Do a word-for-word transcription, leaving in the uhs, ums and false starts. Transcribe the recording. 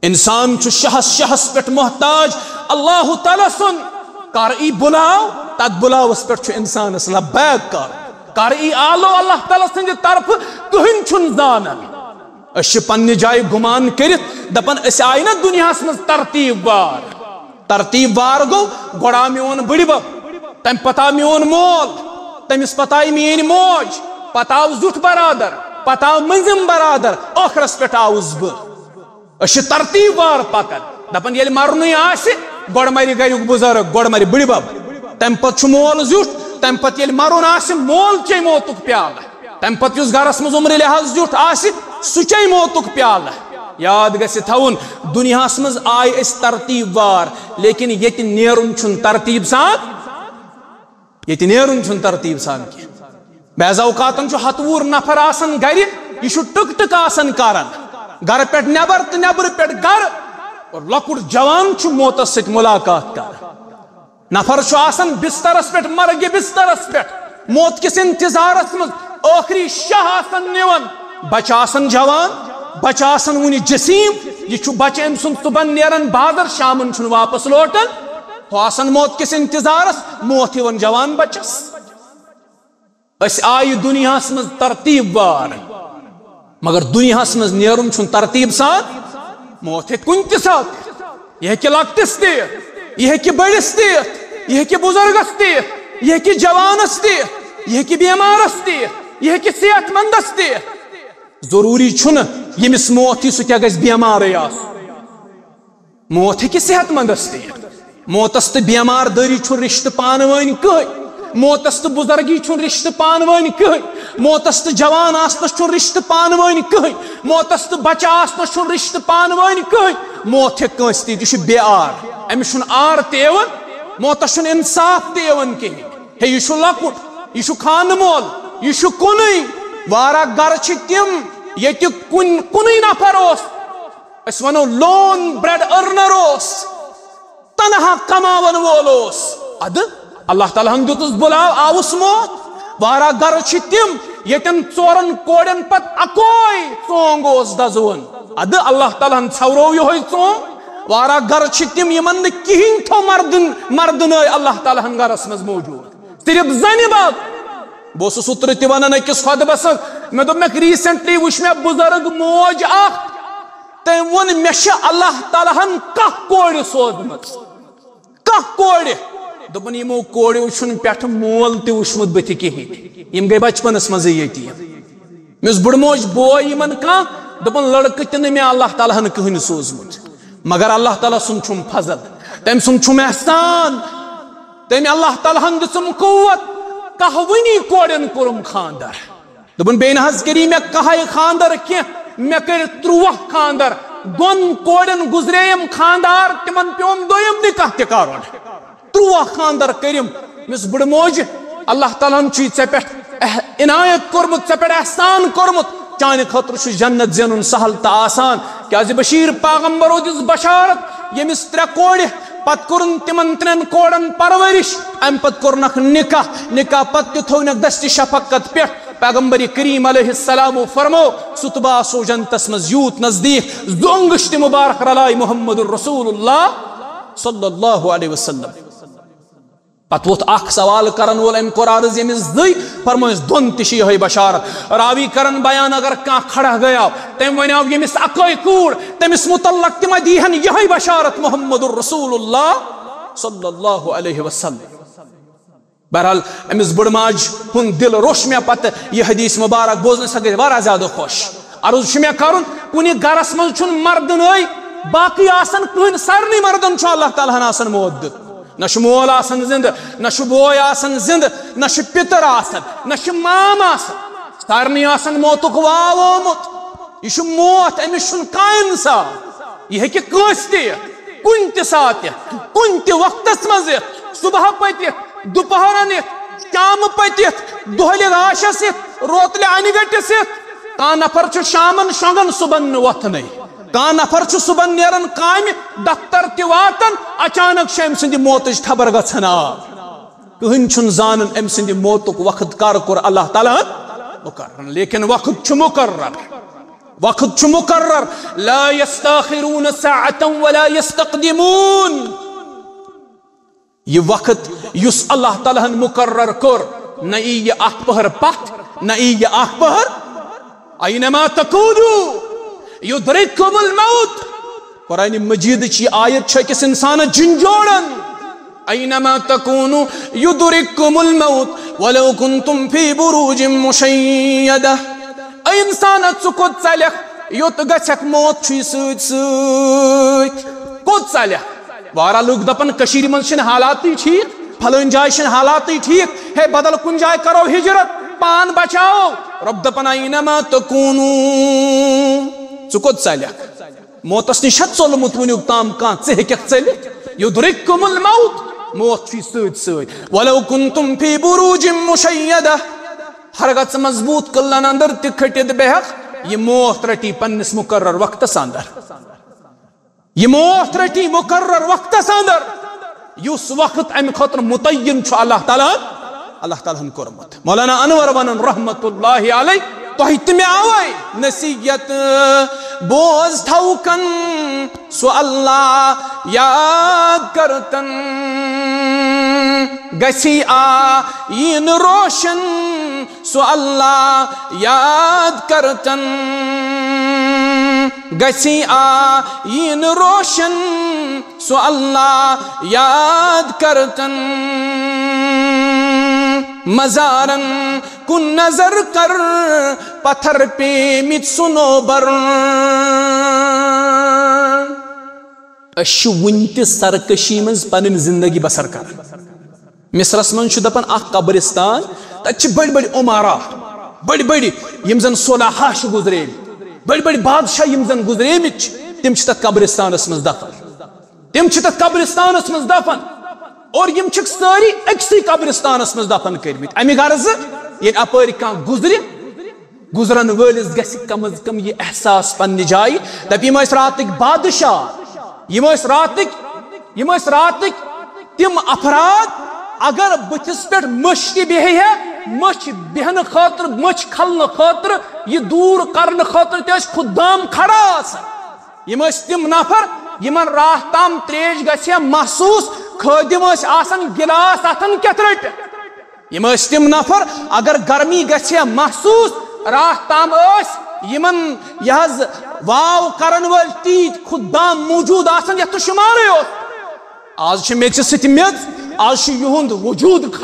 انسان چھُ شہس شہس پٮ۪ٹھ محتاج اللہ تعالیٰ سُنٛد۔ کر ای بُلاو، تتھ بُلاوس پٮ۪ٹھ چھُ انسانس لبیک کرُن۔ کر ای آلو اللہ تعالیٰ سٕنٛدِ طرفہٕ، کٕہٕنۍ چھُنہٕ زانان۔ أسۍ چھِ پننہِ جایہِ گُمان کٔرِتھ دپان أسۍ آیہِ نہ دُنیاہس منٛز ترتیٖب وار۔ ترتیٖب وار گوٚو، گۄڈٕ آو میون بٕڈِبب، تمہِ پتہٕ آو میون مول، تٔمِس پتہٕ آیہِ میٲنۍ موج، پتہٕ آو زیُٹھ برادر، پتہٕ آو مٔنٛزِم برادر، ٲخرس پٮ۪ٹھ آوُس بہٕ۔ أسۍ چھِ ترتیٖب وار پکان، دپان ییٚلہِ مرنُے آسہِ، گۄڈٕ مرِ گریُک بُزرگ، گۄڈٕ مرِ بٕڈِبب، تمہِ پتہٕ چھُ مول زیُٹھ، تمہِ پتہٕ ییٚلہِ مرُن آسہِ، مول چیٚیہِ موتُک پیالہٕ، تمہِ پتہٕ یُس گرس منٛز عمرِ لحاظ زیُٹھ آسہِ، سُہ چیٚیہِ موتُک پیالہٕ۔ یاد گژھِ تھاوُن، دُنیاہس منٛز آے أسۍ ترتیٖب وار، لیکن ییٚتہِ نیرُن چھُنہٕ ترتیٖب سان، ییٚتہِ نیرُن چھُنہٕ ترتیٖب سان کینٛہہ۔ بعض اوقاتن چھُ ہتہٕ وُہُر نفر آسان گرِ، یہِ چھُ ٹٕک ٹٕک آسان کران، گرٕ پٮ۪ٹھ نٮ۪بر تہٕ نٮ۪برٕ پٮ۪ٹھ گرٕ، اور لۄکُٹ جوان چھُ موتس سۭتۍ ملاقات کران۔ نفر چھُ آسان بسترس پٮ۪ٹھ، مرگہِ بسترس پٮ۪ٹھ، موت کِس انتظارس منٛز، ٲخری شاہ آسان نِوان۔ بچہٕ آسان جوان، بچہٕ آسان وُنہِ جسیٖم، یہِ چھُ بچہٕ أمۍ سُنٛد صُبحن نیران بازر، شامن چھُنہٕ واپس لوٹان۔ ہُہ آسان موت کِس انتظارس، موت یِوان جوان بچس۔ أسۍ آیہِ دُنیاہس منٛز ترتیٖب وار، مگر دُنیاہس منٛز نیرُن چھُنہٕ ترتیٖب سان۔ موت ہیٚکہِ کُنہِ تہِ ساتہٕ یِتھ۔ یہِ ہیٚکہِ لۄکٹِس تہِ یِتھ، یہِ ہیٚکہِ بٔڑِس تہِ یِتھ، یہِ ہیٚکہِ بُزرگس تہِ یِتھ، یہِ ہیٚکہِ جوانس تہِ یِتھ، یہِ ہیٚکہِ بٮ۪مارس تہِ یِتھ، یہِ ہیٚکہِ صحت مندس تہِ یِتھ۔ ضروٗری چھُنہٕ ییٚمِس موت یی سُہ کیٛاہ گژھِ بٮ۪مارٕے آسُن۔ موت ہیٚکہِ صحت مندس تہِ یِتھ۔ موتس تہٕ بٮ۪مار دٲری چھُنہٕ رشتہٕ پانہٕ وٲنۍ کٕہٕنۍ۔ موتس تہٕ بُزرگی چھُنہٕ رشتہٕ پانہٕ وٲنۍ کٕہٕنۍ۔ موتس تہٕ جوان آسنس چھُنہٕ رشتہٕ پانہٕ وٲنۍ کٕہٕنۍ۔ موتس تہٕ بچہٕ آسنس چھُنہٕ رشتہٕ پانہٕ وٲنۍ کٕہٕنۍ۔ موت ہیٚکہِ کٲنٛسہِ تہِ یِتھ، یہِ چھُ بے عار۔ أمِس چھُنہٕ عار تہِ یِوان، موتس چھُنہٕ انصاف تہِ یِوان کِہیٖنۍ۔ ہے، یہِ چھُ لۄکُٹ، یہِ چھُ خانہٕ مول، یہِ چھُ کُنُے۔ واریاہ گرٕ چھِ تِم، ییٚتہِ کُنہِ، کُنُے نفر اوس، أسۍ ونو لون بریڈ ارنر اوس، تنہا کماون وول اوس۔ ادٕ اللہ تعالیٰ ہن دیُتُس بُلاو، آوُس موت۔ واریاہ گرٕ چھِ تِم، ییٚتٮ۪ن ژورن کورٮ۪ن پتہٕ اکوے ژونگ اوس دزوُن۔ ادٕ اللہ تعالیٰ ہن ژھورو یِہوٚے ژونگ۔ واریاہ گرٕ چھِ تِم، یِمن نہٕ کِہیٖنۍ تھوٚو مردن، مردنٲے اللہ تعالیٰ ہن گرس منٛز موجود، صرف زنہِ بد۔ بہٕ اوسُس اوترٕ تہِ ونان أکِس خطبس منٛز، مےٚ دوٚپ، مےٚ ریسنٹلی وٕچھ مےٚ بُزرگ موج اکھ، تٔمۍ ووٚن، مےٚ چھِ اللہ تعالیٰ ہن کاہ کورِ سوزمٕژ، کاہ کورِ۔ دوٚپُن، یِمو کوریو چھُنہٕ پٮ۪ٹھٕ مول تہِ وٕچھمُت بٕتھِ کِہیٖنۍ، یِم گٔے بچپنس منٛزٕے یتیٖم۔ مےٚ اوس بٕڈٕ موج بوے یِمن کانٛہہ، دوٚپُن، لڑکہٕ تہِ نہٕ مےٚ اللہ تعالیٰ ہن کٕہٕنۍ سوٗزمُت، مگر اللہ تعالیٰ سُنٛد چھُم فضل، تٔمۍ سُنٛد چھُم احسان، تٔمۍ اللہ تعالیٰ ہن دِژٕم قوت، کاہ وُنی کورٮ۪ن کوٚرُم خانٛدر۔ دوٚپُن، بیٚیہِ نہ حظ کٔری مےٚ کاہے خانٛدر کینٛہہ، مےٚ کٔرۍ تُرٛواہ خانٛدر، دۄن کورٮ۪ن گُزرییَم خانٛدار، تِمن پیوٚم دوٚیِم نکاح تہِ کرُن۔ تُرٛواہ خانٛدر کٔرِم۔ مِس بٕڈٕ موج، اللہ تعالیٰ ہن چھُے ژےٚ پٮ۪ٹھ اح-، عنایت کوٚرمُت، ژےٚ پٮ۪ٹھ احسان کوٚرمُت، چانہِ خٲطرٕ چھُ جنت زینُن سہل تہٕ آسان۔ کیازِ بشیٖر پیغمبرو دِژ بشارت، ییٚمِس ترٛےٚ کورِ، پتہٕ کوٚرُن تِمن ترٛٮ۪ن کورٮ۪ن پرورش، امہِ پتہٕ کوٚرنکھ نکاح، نکاح پتہٕ تہِ تھوونکھ دستِ شفقت پٮ۪ٹھ۔ پیغمبر کریم علیہ السلامو فرمو، سُہ تہٕ بہٕ آسو جنتس منٛز یوٗت نزدیٖک، زٕ انگشتہِ مبارک رلاے محمد رسول اللہ صلی اللہ علیہ وسلم۔ پتہٕ ووٚتھ اکھ سوال کرن وول، أمۍ کوٚر عرض، ییٚمِس زٕے، فرمٲیِس، دۄن تہِ چھِ یِہوٚے بشارت۔ راوی کرن بیان، اگر کانٛہہ کھڑا گٔیاو، تٔمۍ ونیاو، ییٚمِس اکٲے کوٗر، تٔمِس متعلق تہِ ما دیٖہن یِہوٚے بشارت محمد رسول اللہ صلی اللہ علیہ وسلم۔ بہرحال، أمِس بٕڈٕ ماجہِ ہُنٛد دِل روٚش مےٚ پتہٕ یہِ حدیث مبارک بوزنہٕ سۭتۍ گٔے واریاہ زیادٕ خۄش۔ عرض چھُ مےٚ کرُن، کُنہِ گرس منٛز چھُنہٕ مردنٕے باقٕے آسان کٕہٕنۍ، سارنٕے مردن چھُ اللہ تعالیٰ ہن آسان موت دیُت۔ نہ چھُ مول آسان زِندٕ، نہ چھُ بوے آسان زِندٕ، نہ چھُ پِتٕر آسان، نہ چھُ مام آسان۔ سارنٕے آسان موتُک واو آمُت۔ یہِ چھُ موت، أمِس چھُنہٕ کانٛہہ انصاف۔ یہِ ہیٚکہِ کٲنٛسہِ تہِ یِتھ، کُنہِ تہِ ساتہٕ یِتھ، کُنہِ تہِ وقتس منٛز یِتھ، صبح پٔتِتھ، دُپہرن یِتھ، شامہٕ پٔتِتھ، دۄہلہِ راشس یِتھ، روتلہِ انہِ گٔٹِس یِتھ۔ کانٛہہ نفر چھُ شامن شۄنٛگان، صبحن نہٕ وۄتھنٕے۔ کانٛہہ نفر چھُ صبحن نیران کامہِ، دفتر تہِ واتان، اچانک چھِ أمۍ سٕنٛدِ موتٕچ خبر گژھان۔ آ، کٕہٕنۍ چھُنہٕ زانان أمۍ سٕنٛدِ موتُک وقت کر کوٚر اللہ تعالیٰ ہن مقرر، لیکن وقت چھُ مقرر۔ وقت چھُ مقرر، لا يستأخرون ساعة ولا يستقدمون۔ یہِ وقت یُس اللہ تعالیٰ ہن مقرر کوٚر، نہ یی یہِ اکھ پہر پتھ، نہ یی یہِ اکھ پہر۔ اینما تکونو یدرککم الموت۔ قرآن مجید چی آیت چھِ أکِس انسانس جنجوڑان۔ اینما تکونو یدرککم الموت ولو کنتم فی بروج مشیدہ۔ اے انسان، ژٕ کوٚت ژلکھ؟ یوٚت گژھکھ، موت چھُے سۭتۍ سۭتۍ۔ کوٚت ژلکھ؟ واریاہ لُکھ دپان، کٔشیٖرِ منٛز چھِنہٕ حالاتٕے ٹھیٖک، پھلٲنۍ جایہِ چھِنہٕ حالاتٕے ٹھیٖک، ہے بدل کُنہِ جایہِ کرو ہجرت، پان بچاوو۔ رۄب دپان، اینما تکونو، ژٕ کوٚت ژلکھ؟ موتس نِش چھا ژوٚلمُت وٕنیُک تام کانٛہہ؟ ژٕ ہیٚککھ ژٔلِتھ؟ یدرککم الموت، موت چھُے سۭتۍ سۭتۍ۔ ولو کنتم فی بروج مشیدہ، ہرگاہ ژٕ مضبوٗط قلعن اندر تہِ کھٔٹِتھ بیٚہکھ، یہِ موت رٹی پننِس مقرر وقتس اندر۔ یہِ موت رٹی مقرر وقتس اندر، یُس وقت امہِ خٲطرٕ متعین چھُ اللہ تعالیٰ ہن، اللہ تعالیٰ ہن کوٚرمُت۔ مولانا انور ونان رحمت اللہ علیہ، تۄہہِ تہِ مےٚ آوے نصیحت، بوز تھوکن سُہ اللہ یاد کرتن، گژھی آیین روشن سُہ اللہ یاد کرتن، گژھی آیین روشن سُہ اللہ یاد کرتن۔ مزارن کُن نظر کر، پتھر پیمٕتۍ صنوبر۔ أسۍ چھِ وُنہِ تہِ سرکشی منٛز پنٕنۍ زندگی بسر کران۔ مصرس منٛز چھُ دپان اکھ قبرستان، تتہِ چھِ بٔڑۍ بٔڑۍ عمارا، بٔڑۍ بٔڑۍ یِم زن صلحاء چھِ گُزریمٕتۍ، بٔڑۍ بٔڑۍ بادشاہ یِم زن گُزریمٕتۍ چھِ، تِم چھِ تتھ قبرستانس منٛز دفن۔ تِم چھِ تتھ قبرستانس منٛز دفن۔ اور یِم چھِکھ سٲری أکسٕے قبرستانس منٛز دفن کٔرمٕتۍ۔ امہِ غرضہٕ ییٚلہِ اپٲرۍ کانٛہہ گُزرِ، گُزرن وٲلِس گژھِ کم از کم یہِ احساس پننہِ جایہِ، دپہِ، یِم ٲسۍ راتٕکۍ بادشاہ، یِم ٲسۍ راتٕکۍ، یِم ٲسۍ راتٕکۍ تِم افراد، اگر بٕتھِس پٮ۪ٹھ مٔچھ تہِ بیٚہہِ ہے، مٔچھ بیٚہنہٕ خٲطرٕ، مٔچھ کھلنہٕ خٲطرٕ، یہِ دوٗر کرنہٕ خٲطرٕ تہِ ٲسۍ خدام کھڑا آسان۔ یِم ٲسۍ تِم نفر یِمن راتھ تام تریش گژھِ ہے محسوس، خٲدِم ٲسۍ آسان گلاس اتھن کٮ۪تھ رٔٹِتھ۔ یِم ٲسۍ تِم نفر، اگر گرمی گژھِ ہے محسوس، راتھ تام ٲسۍ یِمن یہِ حظ واو کرن وٲلۍ تیٖتۍ خدام موجود آسان یتھ نہٕ شُمارٕے اوس۔ آز چھِ میٚژِ سۭتۍ میٚژ، آز چھُ یِہُنٛد وجود ختم۔